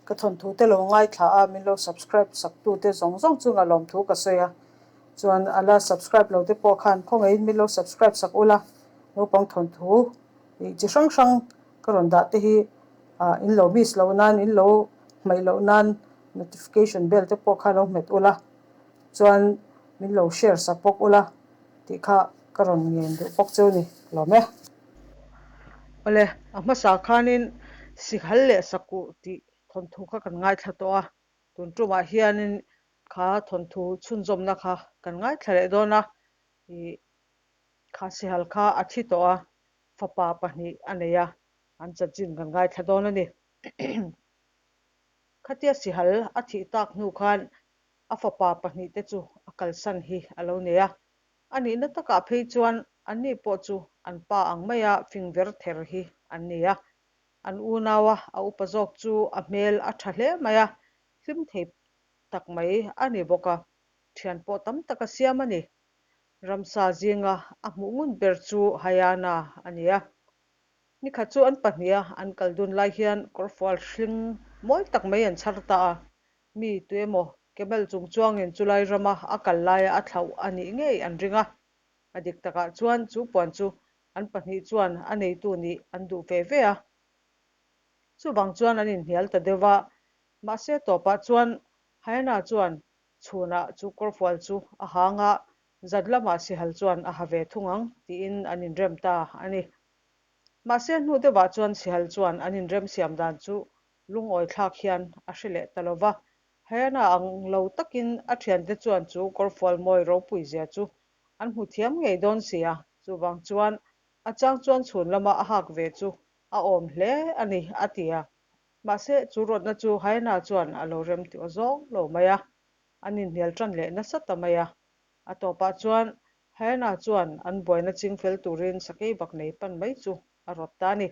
Ka thawnthu te lo ngaithla a, min lo subscribe sak tu te zawng zawng chunga lawmthu ka sawi a. Chuan a la subscribe lo te pawh khan khawngaihin min lo subscribe sak ula, naupang thawnthu ih chi hrang hrang ka rawn dah te hi ah in lo miss loh nan, in lo hmaih loh nan notification bell te pawh kha lo hmet ula, chuan min lo share sak bawk ula tih kha ka rawn ngen duh bawk cheu ni lawm e. Awle, a hmasa khanin Sikhal leh Sakuh tih thawnthu kha kan ngaithla tawh a, tun tumah hianin kha thawnthu chhunzawmna kha kan ngaithla leh dawn a, ih kha Sihal kha a thi tawh a, fapa pahnih a nei a, an chanchin kan ngaithla dawn a ni. Khatia Sihal a thih tak hnu khan a fapa pahnihte chu a kalsan hi a lo nei a, A nihna takah phei chuan anni pawh chu an pa ang maia fing ver ther hi an ni a. An unaua a upa zawk chu a hmel a tha hle mai a, hlim thei tak mai a ni bawk a, thian pawh tam tak a siam a ni. Ramsa zinga a hmuh ngun ber chu Hayana a ni a. Nikhat chu an pahniha an kal dun lai hian kawrfual hring mawi tak mai an chhar ta a, Mi tuemaw camel chung chuangin chulai rama a kal laia a thlauh a nih ngei an ring a. A dik takah chuan chu puan chu an pahnih chuan a neitu nih an duh ve ve a. Chuvang chuan an inhnial ta deuh va, mahse tawpah chuan Hyena chuan chhunah chu kawrfual chu a hang a, zan lamah sihal chuan a ha ve thung ang tiin an inrem ta a ni. Mahse hnu deuhah chuan sihal chuan an inrem siam dan chu Lungawi thlak hian a hre leh ta lo va, Hyena ang lo takin a thiante chuan chu kawrfual mawi ropui zia chu an hmu thiam ngei dawn si a, chuvang chuan a chang chuan chhun lama a hak ve chu a awm hle a ni, a ti a. Mahse, chu rawtna chu Hyena chuan a lo rem tih aw zawng lo mai a, an inhnial tan leh nasa ta mai a. A tawpah chuan Hyena chuan an buaina ching fel turin sakei bak nei pan mai chu a rawt ta a ni.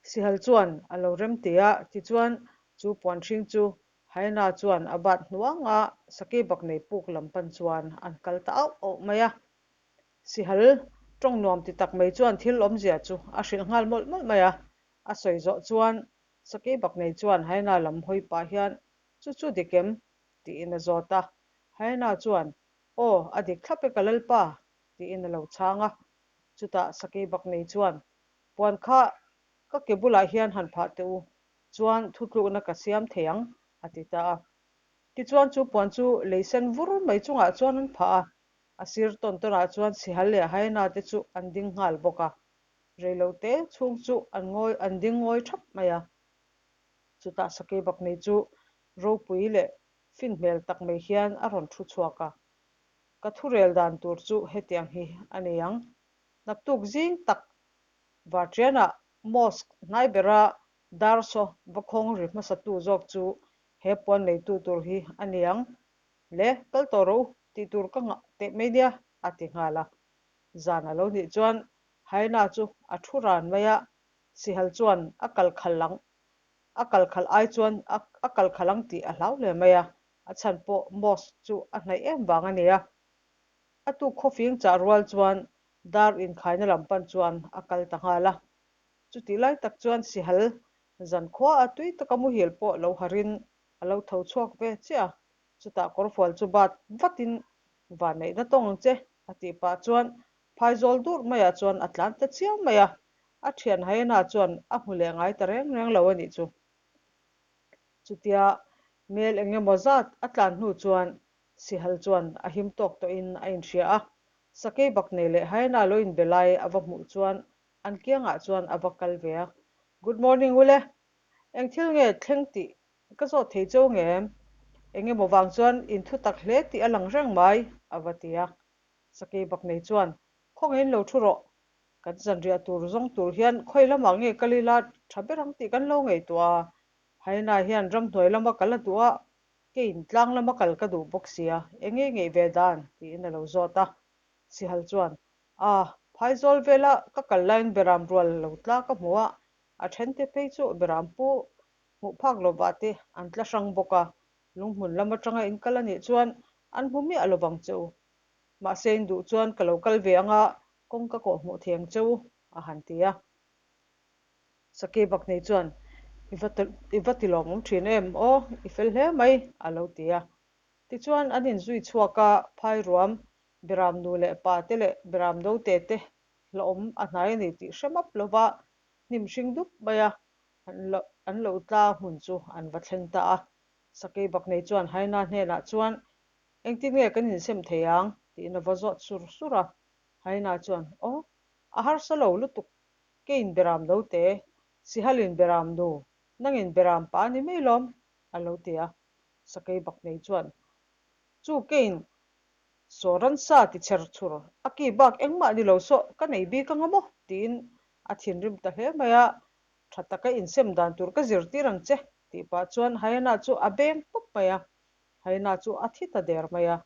Sihal chuan a lo rem ti a, tichuan chu puan hring chu Hyena chuan a bat hnuang a, sakei bak nei puk lam pan chuan an kal ta auh auh mai a. Sihal tawng nuam ti tak mai chuan thil awmzia chu a hrilh nghal mawlh mawlh mai a, a sawi zawh chuan sakei bak nei chuan Hyena lam hawi pah hian Chu chu dik em? tiin a zawt a. Hyena chuan Aw, a dik thlap e ka lalpa tiin a lo chhang a. Chutah sakei bak nei chuan Puan kha ka ke bulah hian han phah teh u, chuan thutlukna ka siam thei ang, a ti ta a. Tichuan chu puan chu lei sen vur mai chungah chuan an phah a, a sir tawn tawnah chuan Sihal leh Hyena te chu an ding nghal bawk a. Reilote chhung chu an ngawi an ding ngawi thap mai a. Chutah Sakei Baknei chu ropui leh fin hmel tak mai hian a rawn thu chhuak a, Ka thurel dan tur chu hetiang hi a ni ang, Naktuk zing tak Varṭianah Mosque hnai bera dar saw va khawng ri hmasatu zawk chu he puan neitu tur hi a ni ang le, kal tawh rawh u tih tur ka nghah teh mai nia, a ti nghal a. Zan a lo nih chuan Hyena chu a thu ran mai a, Sihal chuan a kal khalh ang, a kal khalh ai chuan a kal khalh ang tih a hlau hle mai a, a chhan pawh Mosque chu a hnaih em vang a ni a. A tuk khawfing chah rual chuan dar inkhaina lam pan chuan a kal ta nghal a. Chutih lai tak chuan Sihal zankhua a tui taka muhil pawh lo harin a lo tho chhuak ve chiah a. Chutah kawrfual chu bat vatin vanneihna tawng ang che a tih pah chuan phaizawl dur maiah chuan a tlan ta chiam mai a. A thian hyena chuan a hmu leh ngai ta reng reng lo a nih chu. Chutia mel eng emaw zat a tlan hnu chuan Sihal chuan a him tawk tawhin a inhria a, sakei bak nei leh hyena lo inbe lai a va hmuh chuan an kiangah chuan a va kal ve a, Good morning ule, eng thil nge thleng tih ka zawt thei cheu nge em? Eng emaw vang chuan in thu tak hle tih a lang reng mai, a va ti a. Sakei bak nei chuan, Khawngaihin lo thu rawh, kan zanriah tur zawng tur hian khawi lamah nge kal ila tha ber ang tih kan lo ngaihtuah a, hyena hian ramhnuai lama kal a duh a, Keiin tlang lama kal ka duh bawk sia, eng nge ngeih ve dan? tiin a lo zawt a. Sihal chuan, Ah, phaizawl vela ka kal laiin beram rual lo tla ka hmu a, a thente phei chu beram pu hmuh phak lovah te an tla hrang bawk a, lunghmun lam atanga in kal a nih chuan an hmu miah lovang che u. Mahse in duh chuan ka lo kal ve anga kawng ka kawh hmuh thei ang che u, a han ti a. Sakei Baknei chuan, I va i va ti lawmawm thin em aw, i fel hle mai, a lo ti a. Tichuan an inzui chhuak a, Phairuam, Beram nu leh pa te leh Beram note te hlauhawm a hnai a ni tih hre map lova hnim hring dup maia an lo an lo tla hmun chu an va thleng ta a. Sakei baknei chuan Hyena hnenah chuan, Engtin nge kan insem thei ang? tiin a va zawt sur sur a. Hyena chuan, Aw, a harsa lo lutuk, keiin Beram note, Sihalin Beram nu, nangin Beram pa a ni mai lawm, a lo ti a. Sakei baknei chuan, Chu keiin Saw ransa ti chher chhur, a ki bak engmah ni lo saw ka nei bik anga maw? tiin a thinrim ta hle mai a, Tha taka insem dan tur ka zirtir ang che, tih pah chuan Hyena chu a beng pawp mai a, Hyena chu a thi ta der mai a.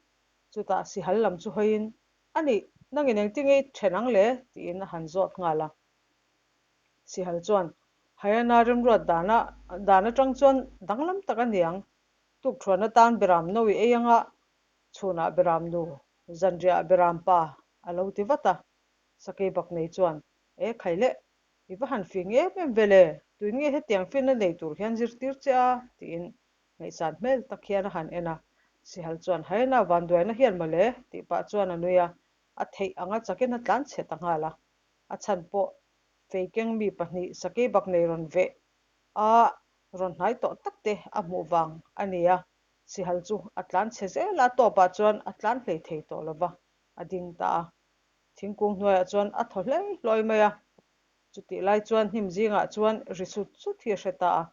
Chutah sihal lam chu hawiin, A nih, nangin engtinge i then ang le? tiin a han zawt nghal a. Sihal chuan, Hyena remruat dana dan atang chuan danglam tak a ni ang, tukthuan atan beram no i ei anga Chhunah Beram nu, zanriah Beram pa a lo ti vat a. Sakei bak nei chuan, E khai le, i va han fing em em ve le, tuin nge hetiang finna nei tur hian zirtir che a? tiin ngaihsan hmel tak hian a han en a. Sihal chuan, Haina vanduaina hian mawle, tih pah chuan a nui a, a theih anga chakin a tlan chhe ta nghal a. A chhan pawh feikeng mi pahnih sakei bak nei rawn veh a rawn hnai tawh tak te a hmuh vang a ni a. Sihal chu a tlan chhe zel a, tawpah chuan a tlan hlei thei tawh lo va, a ding ta a. Thingkung hnuaiah chuan a thaw hlei hlawi mai a. Chutih lai chuan hnim zingah chuan ri sut sut hi a hre ta a.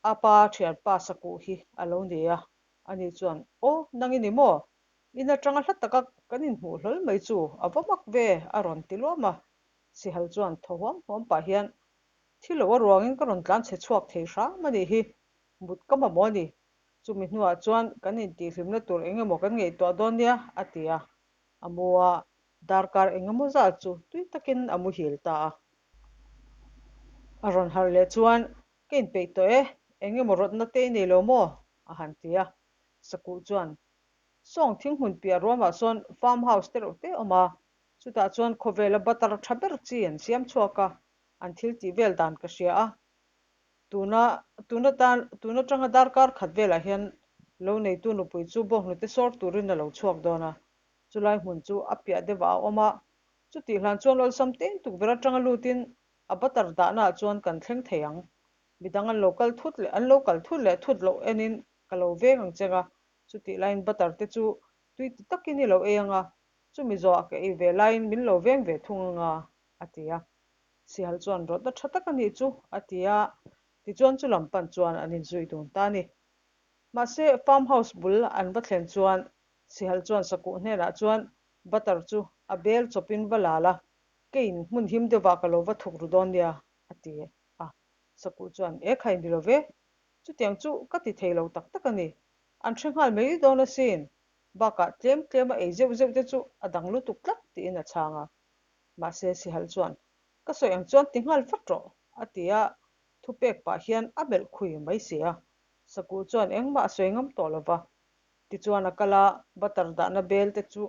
A pa thianpa sakuh hi a lo ni a, ani chuan, Aw, nang i ni maw? In atanga hla taka kan inhmuh hlawl mai chu a va mak ve, a rawn ti luam a. Sihal chuan thaw huam huam pah hian, Thi lo a ruangin ka rawn tlan chhe chhuak thei hram a nih hi, Mut ka mamawh a ni. Chumi hnuah chuan kan intihhlimna tur eng emaw kan ngaihtuah dawn nia, a ti a. A mu a, darkar eng emaw zat chu tui takin a muhil ta a. A rawn harh leh chuan, Ka inpeih tawh e, eng emaw rawtna te i nei lo maw? a han ti a. Sakuh chuan, Sawng thing hmun piah ruamah sawn farm house te reuh te a awm a, chutah chuan khawvela butter tha ber chi an siam chhuak a, an thil tih vel dan ka hria a. Tuna tuna tan tun atanga darkar khat velah hian lo neitu nupui chu bawnghnute sawr turin a lo chhuak dawn a, chulai hmun chu a piah deuhah a awm a, chutih hlan chuan awlsam teng tukverh atanga lutin a butter dahnaah chuan kan thleng thei ang. Midang an lo kal thut leh an lo kal thut leh thut loh enin ka lo veng ang cheng a, chutih laiin butter te chu tui ti takin i lo ei ang a, chumi zawhah ka ei ve laiin min lo veng ve thung ang a, a ti a. Sihal chuan rawtna tha tak a nih chu a ti a, tichuan chu lam pan chuan an inzui dun ta a ni. Mahse, farm house bul an va thlen chuan Sihal chuan Sakuh hnenah chuan butter chu a bel chawpin va lal a, keiin hmun him deuhah ka lo va thuk ru dawn nia a ti a. Sakuh chuan, E khai ni lo ve, chutiang chu ka ti thei lo tak tak a ni, an hre nghal mai dawn asin, bakah tlem tlem a ei zeuh zeuh te chu a dang lutuk tlat tiin a chhang a. Mahse, Sihal chuan, Ka sawi ang chuan ti nghal vat rawh, a ti a, thupek pah hian a melh khui mai si a. Sakuh chuan engmah a sawi ngam tawh lo va. Tichuan a kal a, butter dahna bel te chu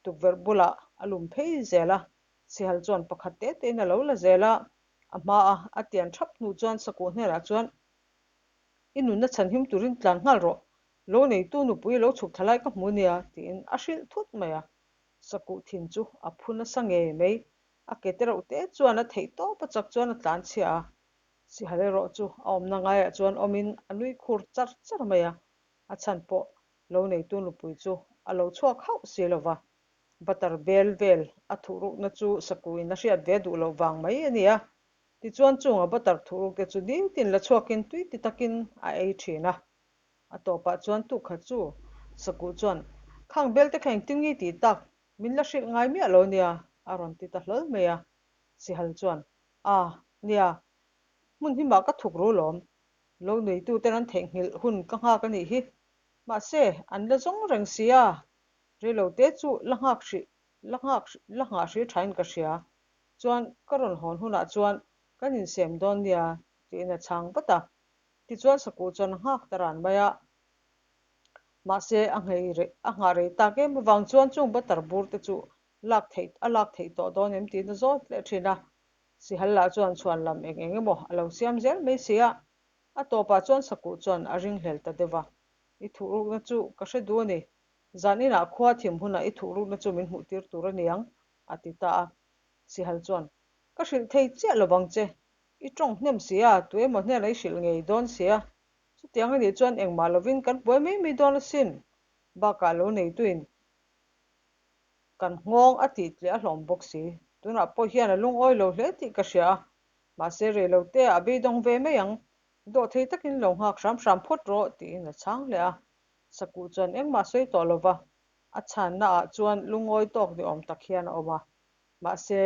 tukverh bulah a lum phei zel a. Sihal chuan pakhat te tein a lo la zel a, a hma a, a tian thap hnu chuan Sakuh hnenah chuan, I nunna chhanhim turin tlan nghal rawh, lo neitu nupui lo chhuk thla lai ka hmu nia, tiin a hrilh thut mai a. Sakuh thin chu a phu nasa ngei mai. A ke te reuh te chuan a theih tawp a chak chuan a tlan chhia a. Sihal erawh chu a awmna ngaiah chuan awmin a nui khur char char mai a. A chhan pawh lo neitu nupui chu a lo chhuak hauh si lo va. Butter bel vel a thuhrukna chu Sakuhin a hriat ve duh loh vang mai a ni a. Tichuan chunga butter thuhrukte chu nitin la chhuakin tui ti takin a ei thin a. A tawpah chuan tukha chu Sakuh chuan, Khang belte kha engtin nge tih tak? Min la hrilh ngai miah lo nia, a rawn ti ta hlawl mai a. Sihal chuan, A, nia, hmun himah ka thuk ru lawm. Lo neituten an theihnghilh hun ka nghak a nih hi. Mahse, an la zawng reng si a, reilote chu la nghak hrih, la nghak, la nghah hrih thain ka hria. Chuan, ka rawn hawn hunah chuan kan insem dawn nia, tiin a chhang vat a. Tichuan Sakuh chuan a nghak ta ran mai a, mahse a nghei reh a nghah rei tak em avang chuan chung butter bur te chu lak theih a lak theih tawh dawn em tiin a zawt leh thin a. Sihal lah chuan chhuan lam eng eng emaw a lo siam zel mai si a, a tawpah chuan Sakuh chuan a ringhlel ta deuh va. I thuhrukna chu ka hre duh a ni. Zan inah khua thim hunah i thuhrukna chu min hmuhtir tur a ni ang, a ti ta a. Sihal chuan, Ka hrilh thei chiah lo vang che. I tawng hnem si a, tu emaw hnenah i hrilh ngei dawn si a. Chutiang a nih chuan engmah lovin kan buai mai mai dawn asin. Bakah lo neituin kan nghawng a tih tliah a hlawm bawk si. Tunah pawh hian a lungawi lo hle tih ka hria a, mahse reilote a beidawng ve mai ang. Dawhthei takin lo nghak hram hram phawt rawh tiin a chhang hle a. Sakuh chuan engmah sawi tawh lova, a chhanna ah chuan lungawi tawk ni awm tak hian a awm a. Mahse,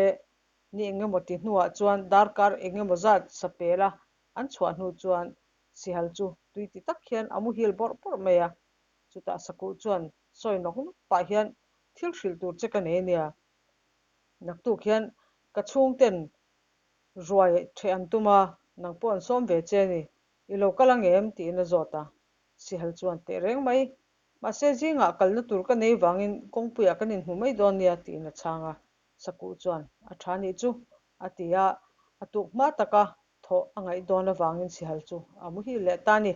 ni engemaw ti hnuah chuan darkar engemaw zat sapel a an chhuah hnu chuan sihal chu tui ti tak hian a muhil bawrh bawrh mai a. Chutah Sakuh chuan sawi nawk nawk pah hian thil hrilh tur che ka nei a nia. Naktuk hian ka chhungten ruai ṭheh an tum a, nang pawh an sawm ve che a ni. I lo kal ang em? tiin a zawt a. Sihal chuan teh reng mai. Mahse zingah kalna tur ka nei vangin kawngpuiah kan inhmu mai dawn nia tiin a chhang a. Sakuh chuan a ṭha nih chu a ti a, a tuk hma taka thawh a ngaih dawn avangin Sihal chu a muhil leh ta a ni.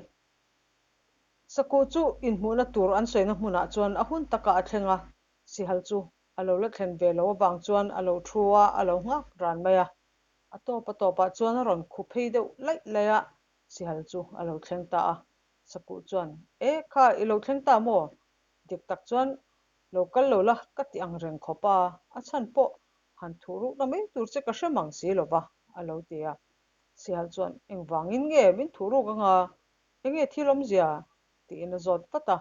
Sakuh chu inhmuhna tur an sawina hmunah chuan a hun takah a thleng a, Sihal chu a lo la thlen ve loh avang chuan a lo thu a, a lo nghak ran mai a. A tawp a tawpah chuan a rawn khu phei deuh laih laih a, Sihal chu a lo thleng ta a. Sakuh chuan, E kha, i lo thleng ta maw? Dik tak chuan lo kal lo la ka ti ang reng khawp a, a chhan pawh han thuh rukna mai tur che ka hre mang si lo va, a lo ti a. Sihal chuan, Engvangin nge min thuh ruk anga? Enge thil awmzia? tiin a zawt vat a.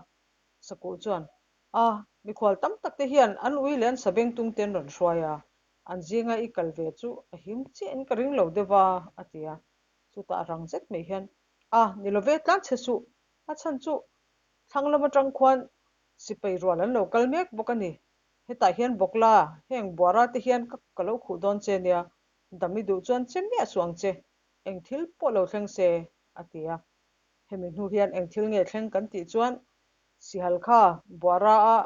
Sakuh chuan, A, mikhual tam tak te hian an ui leh an sabengtung te an rawn hruai a, an zinga i kal ve chu a him chiahin ka ring lo deuh va, a ti a. Chutah rang zet mai hian, A, ni lo ve, tlan chhe suh, a chhan chu thlang lam atang khuan sipai rual an lo kal mek bawk a ni. Hetah hian bawk la, heng buara te hian ka ka lo khuh dawn che nia, dam i duh chuan che miah suh ang che, eng thil pawh lo thleng se, a ti a. Hemi hnu hian eng thil nge thleng kan tih chuan Sihal kha buara a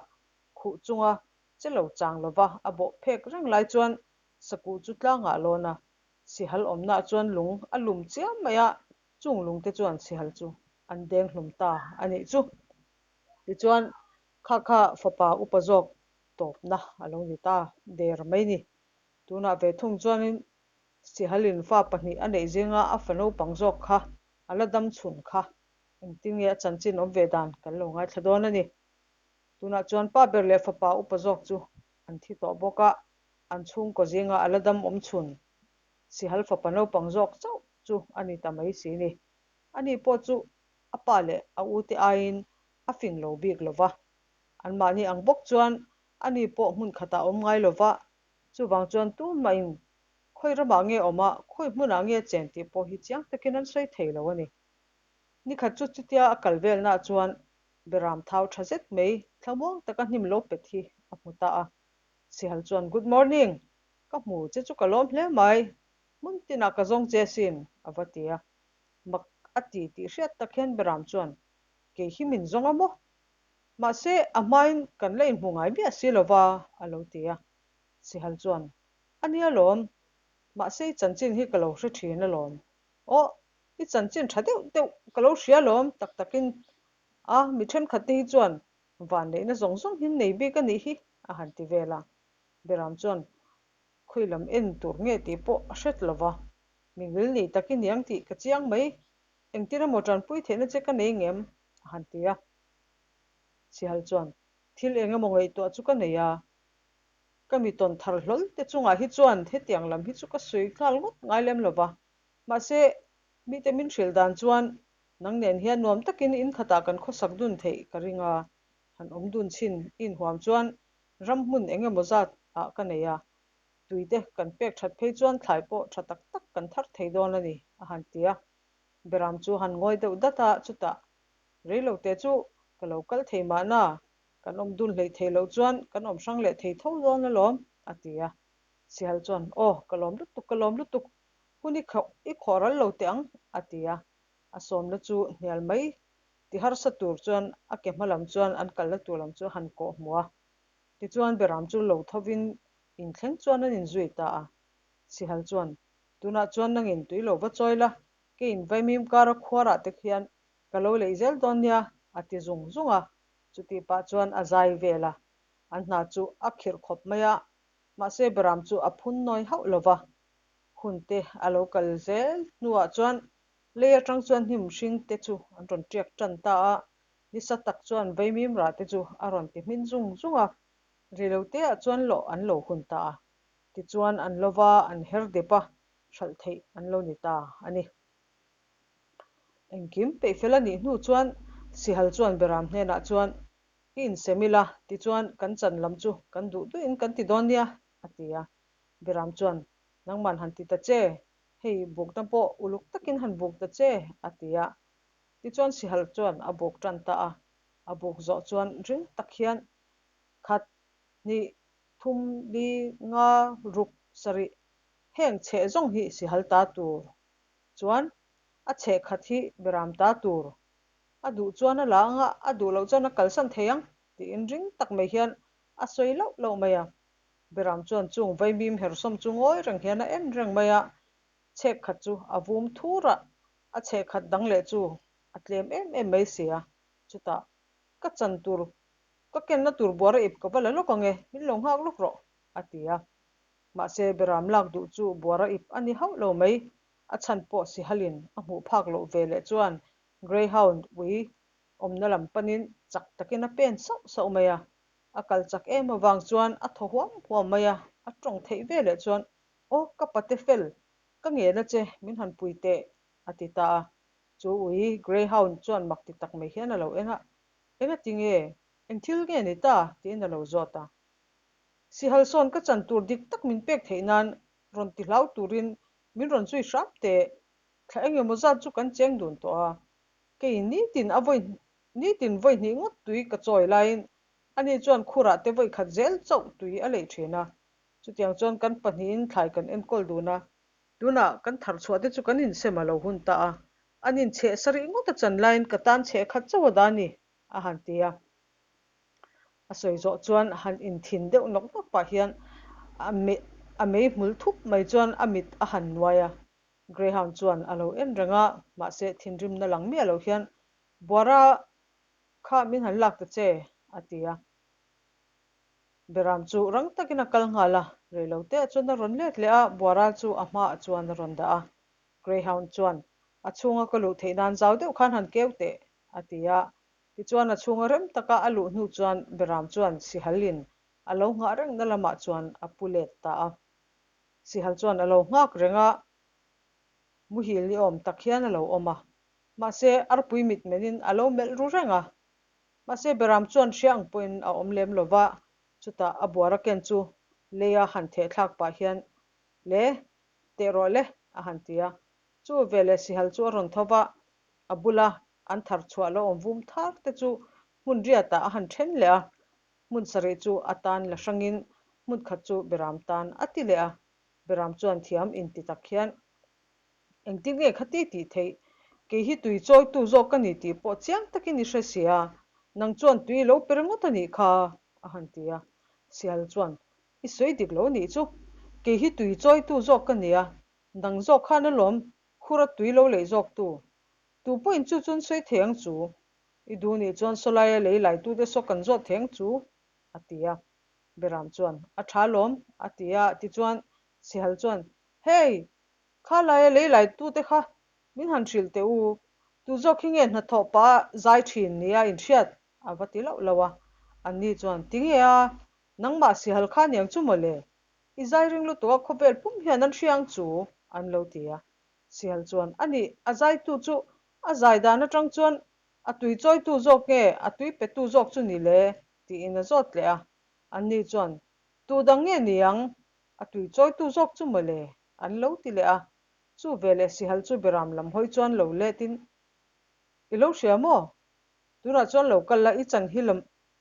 khuh chunga che lo chang lova a bawh phek reng lai chuan Sakuh chu tlangah a lawn a, Sihal awmnaah chuan lung a lum chiam mai a, chung lungte chuan Sihal chu an deng hlum ta a nih chu. Tichuan kha kha fapa upa zawk tawpna a lo ni ta der mai ni. Tunah ve thung chuanin Sihalin fa pahnih a neih zinga a fa naupang zawk kha a la dam chhun kha engtin nge a chanchin awm ve dan kan lo ngaithla dawn a ni. Tunah chuan pa ber leh fapa upa zawk chu an thi tawh bawk a, an chhungkaw zinga a la dam awm chhun Sihal fapa naupang zawk chauh chu a ni ta mai si ni. Ani pawh chu a pa leh a ute aiin a fing lo bik lo va, anmahni ang bawk chuan ani pawh hmun khatah awm ngai lo va, chuvang chuan tumah-in Khawi ramah nge awm a, khawi hmunah nge chen tih pawh hi chiang takin an sawi thei lo a ni. Nikhat chu chutia a kal velnaah chuan Beram thau tha zet mai thlamuang taka hnim lo pet hi a hmu ta a. Sihal chuan, Good morning! Ka hmu che chu ka lawm hle mai. Hmun tinah ka zawng che asin, a va ti a. Mak a ti tih hriat tak hian Beram chuan, Kei hi min zawng a maw? Mahse, a hmain kan la inhmu ngai miah si lo va, a lo ti a. Sihal chuan, A nia lawm, mahse i chanchin hi ka lo hre thin alawm. Aw, i chanchin tha deuh deuh ka lo hria alawm tak takin a, mi thenkhat te hi chuan vanneihna zawng zawng hi nei bik a nih hi a han ti vel a. Beram chuan khawi lam en tur nge tih pawh a hret lo va, mi ngil nih tak i niang tih ka chiang mai, engtin emaw tanpui theihna che ka nei ngem a han ti a. Sihal chuan thil eng emaw ngaihtuah chu ka nei a, Ka mi tawn thar hlawl te chungah hi chuan hetiang lam hi chu ka sawi nghal ngawt ngai lem lo va. Mahse, mite min hrilh dan chuan nang nen hian nuam takin in khatah kan khawsak dun theih ka ring a, han awm dun chhin i inhuam chuan ram hmun eng emaw zat ah ka nei a, tui te kan pek that phei chuan thlai pawh tha tak tak kan thar thei dawn a ni, a han ti a. Beram chu han ngawi deuh dat a, chutah reilote chu ka lo kal thei mahna Kan awm dun hleih theih loh chuan kan awm hrang leh thei tho dawn alawm, a ti a. Sihal chuan, Aw, ka lawm lutuk, ka lawm lutuk, hun i khauh, i khawh ral lo teh ang, a ti a. A sawmna chu hnial mai ti harsa tur chuan a ke hma lam chuan an kalna tur lam chu a han kawh hmu a. Tichuan Beram chu lo thovin inthleng chuan an inzui ta a. Sihal chuan. Tunah chuan nangin tui lo va chawi la, keiin vaimim kara khuarah te khian ka lo leih zel dawn nia, a ti zung zung a. Chutih pah chuan a zai vel a, an hna chu a khirh khawp mai a, mahse Beram chu a phun nawi hauh lo va. Hun te a lo kal zel hnuah chuan lei atang chuan hnim hring te chu an rawn tiak tan ta a, nisa tak chuan vaimim rah te chu a rawn ti hmin zung zung a, reiloteah chuan lawh an lo hun ta a. Tichuan an lova an her dep a, hralh theih an lo ni ta a ni. Engkim peihfel a nih hnu chuan Sihal chuan Beram hnenah chuan, I insem ila, tichuan kan chan lam chu kan duh duhin kan ti dawn nia, a ti a. Beram chuan, Nangman han ti ta che, hei bukna pawh uluk takin han buk ta che, a ti a. Tichuan Sihal chuan a buk tan ta a. A buk zawh chuan ring tak hian, Khat, hnih, thum, li, nga, ruk, sarih, heng chheh zawng hi Sihal ta tur chuan a chheh khat hi Beram ta tur a duh chuan a la ang a, a duh loh chuan a kalsan thei ang tiin ring tak mai hian a sawi loh loh mai a. Beram chuan chung vaimim hersawm chu ngawi reng hian a en reng mai a, chhek khat chu a vum thur a, a chheh khat dang leh chu a tlem em em mai si a, chutah ka chan tur ka kenna tur buara ip ka va la lawk ang e, min lo nghak lawk rawh a ti a. Mahse Beram lak duh chu buara ip a ni hauh lo mai, a chhan pawh Sihalin a hmuh phak loh ve leh chuan Greyhound ui awmna lam panin chak takin a pen sauh sauh mai a. A kal chak em avang chuan a thaw huam huam mai a, a tawng theih ve leh chuan, Aw ka pate fel, ka ngen a che, min han pui teh, a ti ta a. Chu ui Greyhound chuan mak ti tak mai hian a lo en a, Engati nge? Eng thil nge ni ta? tiin a lo zawt a. Sihal sawn ka chan tur dik tak min pek theih nan rawn ti hlau turin min rawn zui hram teh. Thla eng emaw zat chu kan cheng dun tawh a. Kei nitin a vawi nitin vawi hnih ngawt tui ka chawi laiin ani chuan khurah te vawi khat zel chauh tui a leih thin a. Chutiang chuan kan pahnihin thlai kan enkawl dun a. Tunah kan thar chhuah te chu kan insem a lo hun ta a. An inchheh sarih ngawt a chan laiin ka tan chheh khat chauh a dah a ni, a han ti a. A sawi zawh chuan han inthin deuh nawk nawk pah hian a a mei hmul thup mai chuan a mit a han nuai a. Greyhound chuan a lo en reng a, mahse thinrimna lang miah lo hian, Buara kha min han lak ta che, a ti a. Beram chu rang takin a kal nghal a, reilote chuan a rawn let leh a, Buara chu a hmaah chuan a rawn dah a. Greyhound chuan, A chhunga ka luh theih nan zau deuh khan han keu teh, a ti a. Tichuan a chhunga rem taka a luh hnu chuan Beram chuan Sihalin a lo nghah rengna lamah chuan a pu let ta a. Sihal chuan a lo nghak reng a, muhil ni awm tak hian a lo awm a. Mahse, arpui mit menin a lo melh ru reng a. Mahse, Beram chuan hria ang pawhin a awm lem lo va, chutah a buara ken chu leia han theh thlak pah hian, Le, teh rawh le, a han ti a. Chu veleh Sihal chu a rawn tho va, a bula an thar chhuah lo awm vum thar te chu hmun riatah a han then leh a, hmun sarih chu a tan la hrangin hmun khat chu Beram tan a ti leh a. Beram chuan thiam inti tak hian, Engtin nge khati tih theih? Kei hi tui chawitu zawk ka ni tih pawh chiang takin i hre sia, nang chuan tui lo pe ringawt a nih kha, a han ti a. Sial chuan, I sawi dik lo nih chu, kei hi tui chawitu zawk ka nia, nang zawk khan alawm khura tui lo leih zawktu. Tu pawhin chu chuan sawi thei ang chu. I duh nih chuan sawlaia lei laitute saw kan zawt thei ang chu, a ti a. Beram chuan, A tha lawm, a ti a. Tichuan, Sihal chuan, Hei, kha laia lei laitute kha min han hrilh teh u. Tu zawk hi nge hnathawh pah a zai thin nia inhriat? a va ti loh loh a. Anni chuan, Tinge a, nangmah Sihal kha niang chu mawle. I zai ring lutuk a khawvel pum hian an hria ang chu, an lo ti a. Sihal chuan, A nih, a zaitu chu a zai dan atang chuan a tui chawitu zawk nge a tui petu zawk chu ni le? tiin a zawt leh a. Anni chuan, Tu dang nge ni ang? A tui chawitu zawk chu maw le? an lo ti leh a. Chu veleh Sihal chu Beram lam hawi chuan lo letin, I lo hria maw? Tunah chuan lo kal la, i chan hi la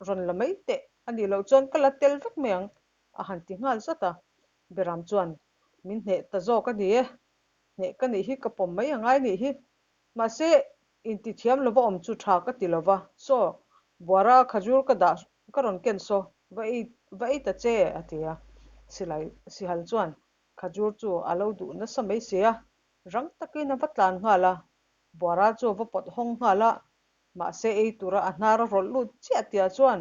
rawn la mai teh, a nih loh chuan ka la tel vek mai ang, a han ti nghal zat a. Beram chuan, Min hneh ta zawk a ni e, hneh ka nih hi ka pawm mai a ngai nih hi. Mahse, intithiam lova awm chu tha ka ti lova, saw, buara khajur ka dah ka rawn ken saw, va ei va ei ta che, a ti a. Silai Sihal chuan, Khajur chu a lo duh nasa mai si a, rang takin a va tlan nghal a, buara chu a va pawt hawng nghal a, mahse ei tura a hnar a rawlh lut chiah tihah chuan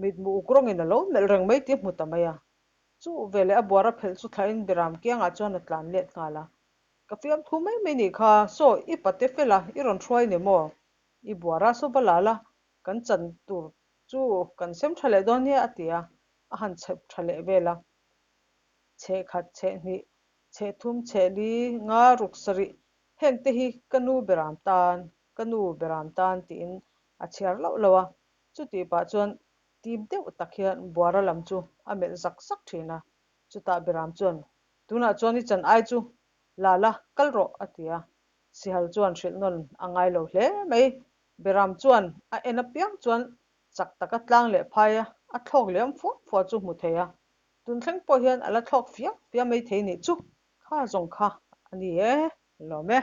mitmu uk rawngin a lo melh reng mai tih a hmu ta mai a. Chu veleh a buara phelh chu thlahin Beram kiangah chuan a tlan let nghal a. Ka fiamthu mai mai nih kha, saw i pate fela i rawn hruai ni maw? I buara saw va la la, kan chan tur chu kan sem tha leh dawn nia a ti a, a han chhep tha leh vel a. Chheh khat, chheh hnih, chheh thum, chheh li, nga, ruk sarih, heng te hi ka nu beram tan, ka nu beram tan tiin a chhiar loh loh a. Chutih pah chuan tim deuh tak hian buara lam chu a melh zak zak thin a. Chutah beram chuan, Tunah chuan i chan ai chu la la, kal rawh a ti a. Sihal chuan hrilh nawn a ngai lo hle mai. Beram chuan a en apiang chuan chak taka tlang leh phai a, a thlawk liam fua fua chu hmu thei a. Tun thleng pawh hian a la thlawk fia fia mai thei nih chu. Kha zawng kha a ni e, lawm e.